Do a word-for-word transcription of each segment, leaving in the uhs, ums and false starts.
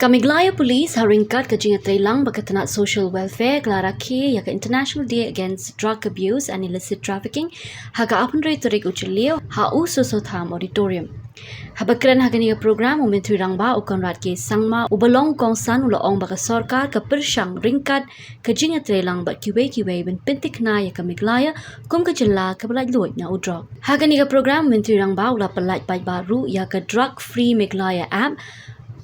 Ka Meghalaya Police ha ryngkat ka jingïatreilang bad ka tnat Social Welfare ka la rakhe ïa ka International Day Against Drug Abuse and Illicit Trafficking ha ka arphew hynriew tarik u Jylliew ha U Soso Tham Auditorium. Haba kren ha kane ka program u Myntri Rangbah u Conrad K Sangma uba long u kongsan u la ong ba ka sorkar ka pyrshang ryngkat ka jingïatreilang bad kiwei kiwei ban pyntikna ïa ka Meghalaya kum ka jylla kaba laitluid na u drok. Ha kane ka program u Myntri Rangbah u la pyllait paidbah ruh ïa ka Drug Free Meghalaya App,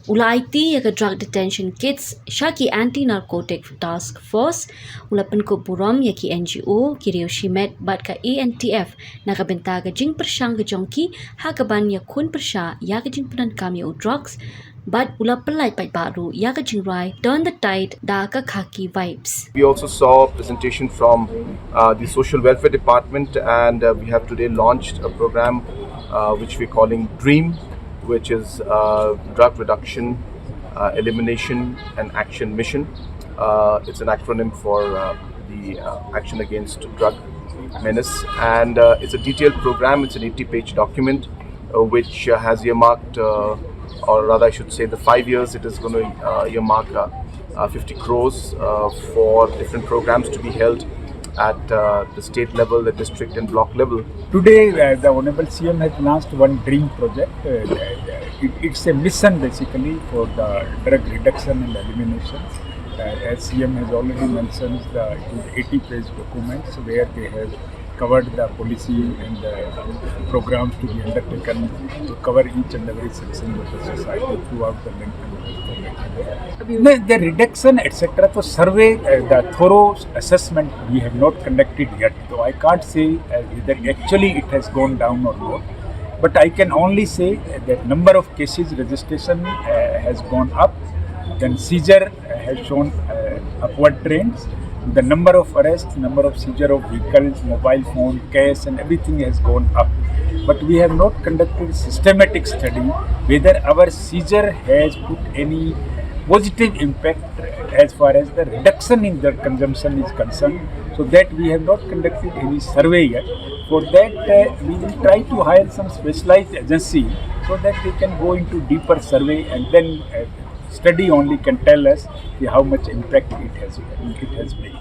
u la aiti ïa ka Drug Detention Kits sha ki Anti Narcotic Task Force, u la pynkup burom ïa ki N G O, ki riew shimet bad ka A N T F na ka bynta ka jingpyrshang ka jong ki ha kaban ïakhun pyrshah ïa ka jingpyndonkam ïa u drugs, bad u la pyllait paidbah ruh ïa ka jingrwai Turn the Tide da ka Khaki Vibes. We also saw a presentation from uh, the Social Welfare Department, and uh, we have today launched a program uh, which we're calling DREAM, which is uh, Drug Reduction, uh, Elimination and Action Mission. Uh, it's an acronym for uh, the uh, Action Against Drug Menace, and uh, it's a detailed program. It's an eighty page document uh, which uh, has earmarked, uh, or rather, I should say, the five years it is going to uh, earmark uh, uh, fifty crores uh, for different programs to be held at uh, the state level, the district and block level. Today, uh, the Honorable C M has launched one DREAM project. Uh, it, it's a mission basically for the drug reduction and elimination. Uh, as C M has already mentioned, the eighty page documents where they have covered the policy and the programs to be undertaken to cover each and every section of the society throughout the length and breadth of Meghalaya. The, the reduction, et cetera. So survey, uh, the thorough assessment we have not conducted yet. So I can't say uh, whether actually it has gone down or not. But I can only say that number of cases registration uh, has gone up, then seizure uh, has shown uh, upward trends. The number of arrests, number of seizure of vehicles, mobile phone, cash, and everything has gone up. But we have not conducted systematic study whether our seizure has put any positive impact as far as the reduction in the consumption is concerned. So that we have not conducted any survey yet. For that, uh, we will try to hire some specialized agency so that they can go into deeper survey and then uh, study only can tell us the, how much impact it has it has made.